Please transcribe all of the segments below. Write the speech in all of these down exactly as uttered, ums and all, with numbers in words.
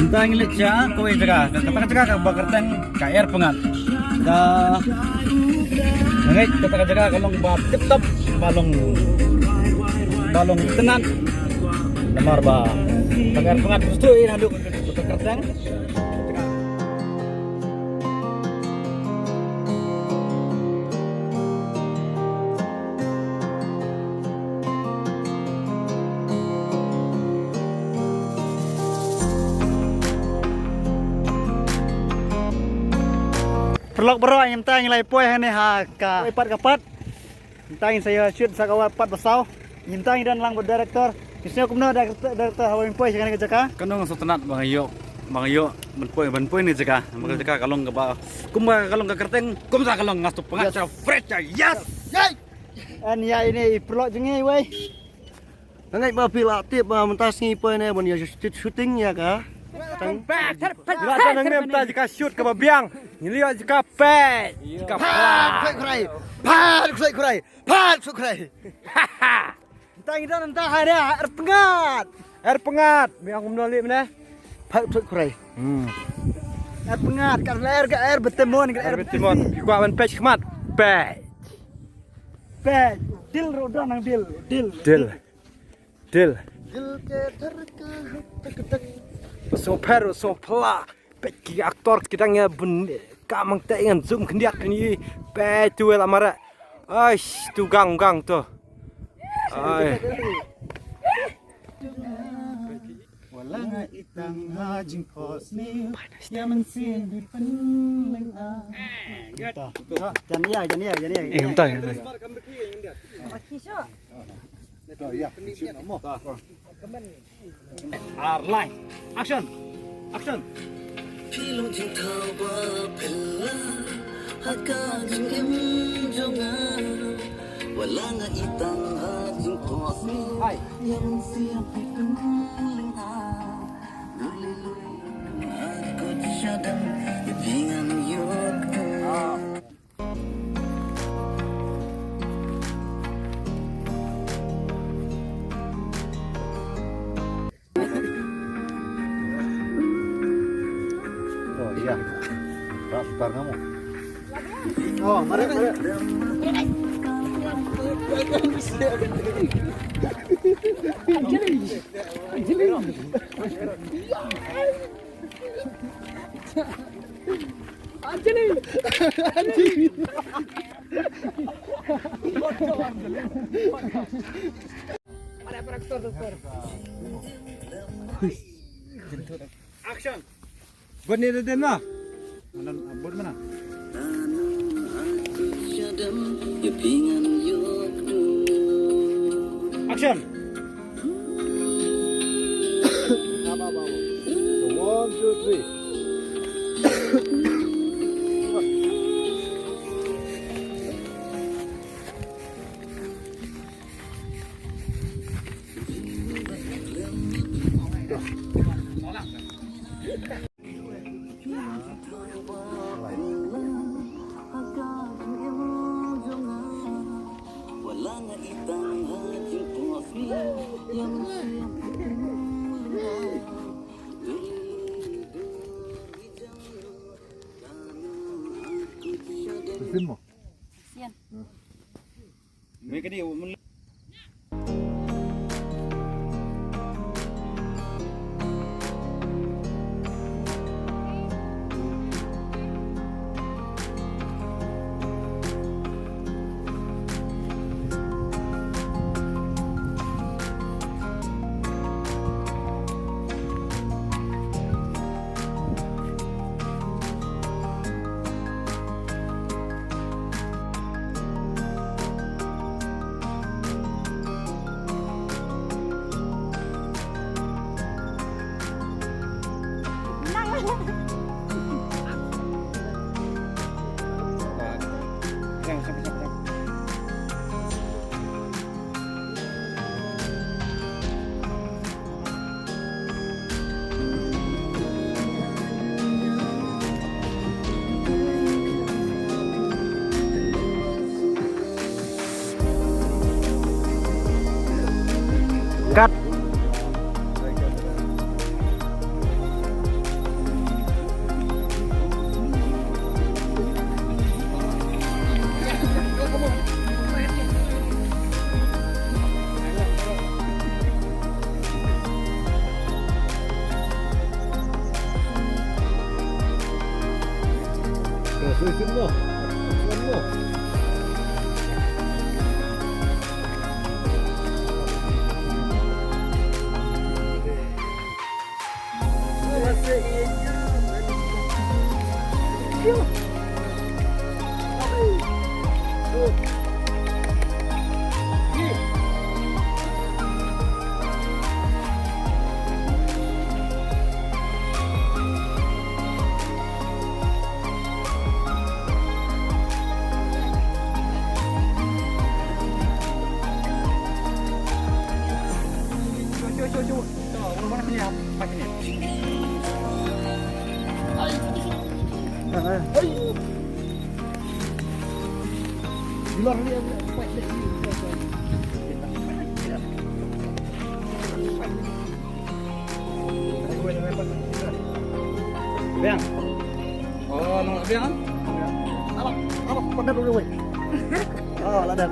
Mynta ngi leit sha kawei jaka, kata ka jaka kaba kyrteng ka Air Pyngngad. Da ngeit kata ka jaka ka long ba tip top, ba long, ba long itynnad. Namar ba kata ka Air Pyngngad, tu ïa haduh kata ka kyrteng. Paralok baroh, mynta ngi la ïa poi hangne ha kawei pat ka part. Mynta ngin sa ïa shoot sa kawei pat ba saw. Mynta ngi don lang bad director. Ngi sngew kumno director, director, haba ngin poi sha kane ka jaka? Kano nga sngewtynnat ba nga ïoh, ba nga ïoh ban poi, ban poi ne jaka. Namar ka jaka ka long kaba, kumba ka long ka kyrteng, kumta ka long, nga sngewtynnat, yes, sha fresh, sha yes. Yes. Ïa ine i paralok jong ngi wei. Nga ngeit ba phi la tip ba mynta sngi poi ne ban ïa shoot, shooting ïa ka. Welcome back. Ngi la don hangne mynta jaka shoot kaba biang. Ngi la ïoh jaka peit. Jaka peit. Peit khrai. Peit khrai. Peit khrai. Mynta ngi don mynta ha Air Pyngngad. Air Pyngngad. Biang kumno leh mynne. Peit khrai. Hmm. Air Pyngngad, ka Air, ka Air Batimon, ka Air Batimon. Phi kwah ban peit khmat. Peit. Peit. Dil ruh don nang dil. Dil. Dil. Dil. Dil ke ter ke huk tek tek. Sngewpher, sngewphylla. Peit ki actor ki dang ïa bun ka mang te ngan zoom khyndiat kini. Peit tu la mara. Ai, tu gang gang tu. Ai. Wala nga itang ha jingpos ni. Ya mynsiem di pynleng a. Jan ya, jan ya, jan ya. Eh, mynta, mynta. Ar lai. Action. Action. Phi long jingthaw ba phylla ha ka jingim jong nga. Wala nga itang ha jingpos ni. Hai. Ïa mynsiem phi pynleng a. Lui lui lui. Nga kut shadem ïa phi ngan ïoh. Oh, iya. Tar, tar kamu. Oh, mari, mari. Anjali. Anjali. Anjali. Anjali. Action. Bot ni da den ma. Mana, bot mana? Action. One, two, three. Sin mo? Sin. Cut. Biang. Oh, nong biang. Apa? Apa? Pandai dulu, weh. Oh, ladat.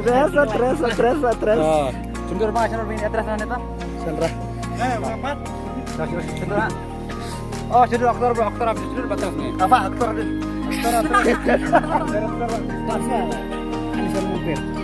Terus, terus, terus, terus. Oh, cundur ba channel bini terus nanti ta. Chandra. Eh, Muhammad. Dah, dah, Chandra. Oh, cundur aktor, bro, aktor apa cundur batas ni? Apa aktor ni? Aktor, aktor. Ini sama mungkin.